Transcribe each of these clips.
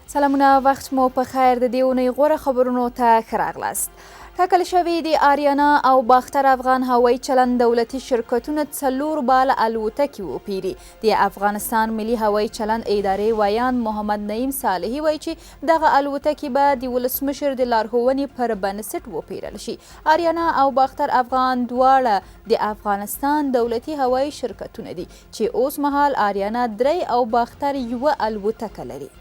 سلامونه، وخت مو په خیر. د دې اونۍ غوره خبرونو ته ښه راغلاست. ټاکل شوې د آریانا او باختر افغان هوایي چلند دولتي شرکتونه 4 باله الوتکې وپیري. د افغانستان ملي هوایي چلند ادارې ویاند محمد نعیم صالحي وایي چې دغه الوتکې به د ولسمشر د لارښوونې پر بنسټ وپیرل شي. آریانا او باختر افغان دواړه د افغانستان دولتي هوایي شرکتونه دي چې اوس مهال آریانا 3 او باختر 1 الوتکه لري.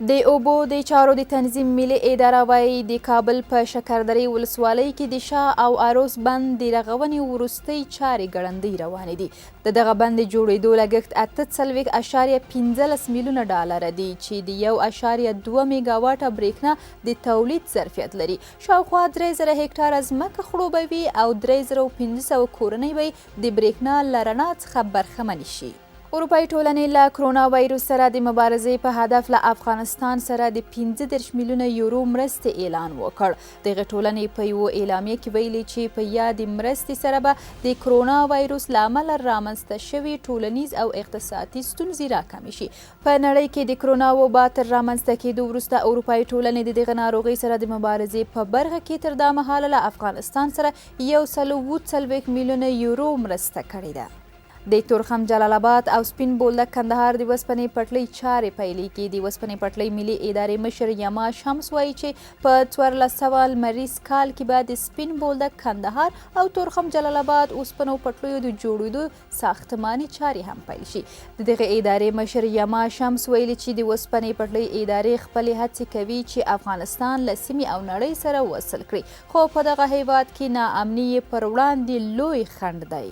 د اوبو د چارو د تنظیم ملي اداره وایي د کابل په شکردرې ولسوالۍ کې د شاه او عروس بند د رغونې وروستۍ چارې ګړندۍ روانې دي. د دغه بند د جوړېدو لګښت 48.15 میلیونه ډالره دي چې د 1.2 میګاواټه برېښنا د تولید ظرفیت لري. شاوخوا 3000 هکټاره ځمکه خړوبوي او 3500 کورنۍ به د برېښنا له رڼا څخه برخمنې شي. اروپایي ټولنې له کرونا ویروس سره د مبارزې په هدف له افغانستان سره د 35 میلیونه یورو مرستې اعلان وکړ. دغې ټولنې په یوه اعلامیه کې ویلي چې په یادې مرستې سره به د کرونا ویروس له امله رامنځته شوې ټولنیز او اقتصادي ستونزې راکمې شي. په نړۍ کې د کرونا وبا تر رامنځته کېدو وروسته اروپایي ټولنې د دغې ناروغۍ سره د مبارزې په برخه کې تر دا مهاله له افغانستان سره 147 میلیونه یورو مرسته کړې ده. د تورخم جلال آباد او سپین بولدک کندهار د وسپنې پټلۍ چارې پیلېږي. د وسپنې پټلۍ ملي ادارې مشر یما شمس وایي چې په 1400 لمریز کال کې به د سپین بولدک کندهار او تورخم جلال آباد اوسپنو پټلیو د جوړېدو ساختماني چارې هم پیل شي. د دغې ادارې مشر یما شمس ویلي چې د وسپنې پټلۍ ادارې خپلې هڅې کوي چې افغانستان له سیمې او نړۍ سره وصل کړي، خو په دغه هیواد کې ناامني یې پر وړاندې لوی خنډ دی.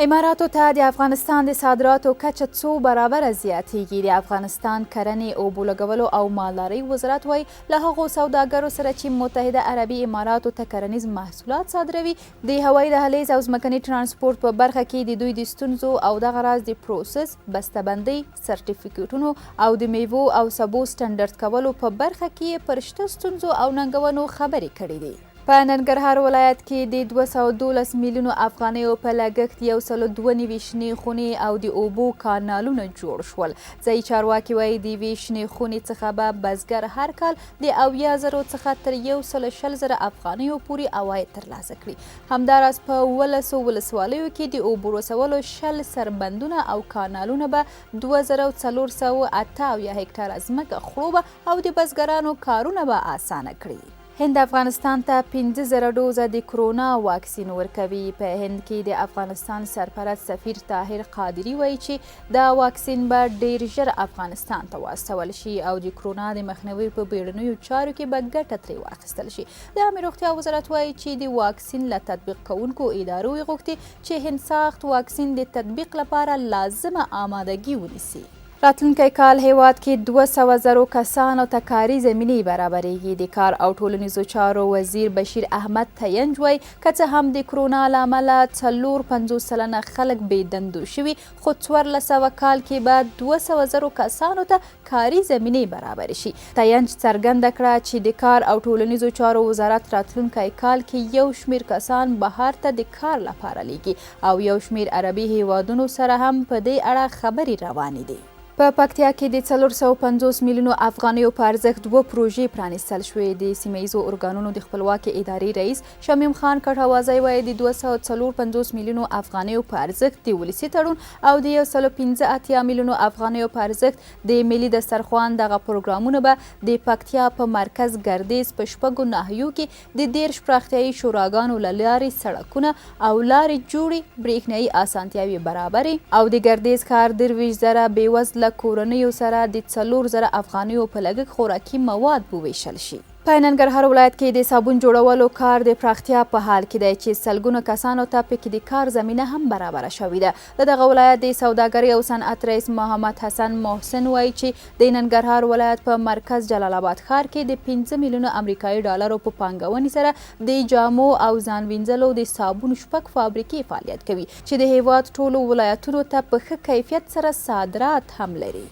اماراتو ته د افغانستان د صادراتو کچه څو برابره زیاتیږي. د افغانستان کرنې، اوبو لګولو او مالدارۍ وزارت وایي له هغو سوداګرو سره چې متحده عربي اماراتو ته کرنیز محصولات صادروي، د هوایي دهلیز او ځمکني ترانسپورت په برخه کې د دوی د ستونزو او دغه راز د پروسس، بستهبندۍ، سرټیفیکیټونو او د میوو او سبو سټنډرډ کولو په برخه کې یې پر شته ستونزو او ننګونو خبرې کړې دي. په ننګرهار ولایت کې د 212 میلیونو افغانیو په لګښت 192 شنې خونې او د اوبو کانالونه جوړ شول. ځایي چارواکي وایي د یوې شنې خونې څخه به بزګر هر کال د 70,000 څخه تر 120,000 افغانیو پورې عواید ترلاسه کړي. همداراز په 17 ولسوالیو کې د اوبو رسولو 20 سربندونه او کانالونه به 2478 هکټاره ځمکه خړوبه او د بزګرانو کارونه به اسانه کړي. هند افغانستان ته 5000 ډوزه د کرونا واکسین ورکوي. په هند کې د افغانستان سرپرست سفیر طاهر قادري وایي چې دا واکسین به ډیر ژر افغانستان ته واستول شي او د کرونا د مخنیوي په بیړنیو چارو کې به ګټه ترې واخیستل شي. د عامې روغتیا وزارت وایي چې د واکسین له تطبیق کوونکو ادارو یې غوښتي چې هند ساخت واکسین د تطبیق لپاره لازمه آمادګي ونیسي. راتلونکی کال هیواد کې 200,000 کسانو ته کاري زمینې برابرېږي. د کار او ټولنیزو چارو وزیر بشیر احمد تینج وایي که څه هم د کرونا له امله 54% خلک بې دندو شوي، خو 1400 کال کې به 200,000 کسانو ته کاري زمینې برابرې شي. تینج څرګنده کړه چې د کار او ټولنیزو چارو وزارت راتلونکی کال کې یو شمېر کسان بهر ته د کار لپاره لیږي او یو شمېر عربي هیوادونو سره هم په دې اړه خبرې روانې دي. په پکتیا کې د 450 میلیونو افغانیو په ارزښت 2 پروژې پرانیستل شوې. د سیمه ییزو ارګانونو د خپلواکې ادارې رئیس شمیم خان کټوازی وایي د 254 میلیونو افغانیو په ارزښت د ولسي تړون او د 185 میلیونو افغانیو په ارزښت د ملي دسترخوان دغه پروګرامونه به د پکتیا په مرکز ګردیز په 6 ناحیو کې د 30 پراختیایي شوراګانو له لارې سړکونه او لارې جوړې، برېښنايي اسانتیاوې برابرې او د ګردیز ښار 23,000 بېوزله کورنیو سره د 4000 افغانیو په لګښت خوراکي مواد وویشل شي. په ننګرهار ولایت کې د صابون جوړولو کار د پراختیا په حال کې دی چې سلګونو کسانو ته پکې د کار زمینه هم برابره شوې ده. د دغه ولایت د سوداګرۍ او صنعت رئیس محمد حسن محسن وایي چې د ننګرهار ولایت په مرکز جلال آباد ښار کې د 5 میلیونو امریکایي ډالرو په پانګونې سره د جامو او ځان وینځلو د صابون 6 فابریکې فعالیت کوي چې د هیواد ټولو ولایتونو ته په ښه کیفیت سره صادرات هم لري.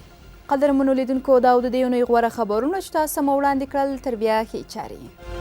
قدرمنو لیدونکو، دا او د دې اونۍ غوره خبرونه چې تاسو ته مو وړاندې کړل. تر بیا ښې چارې.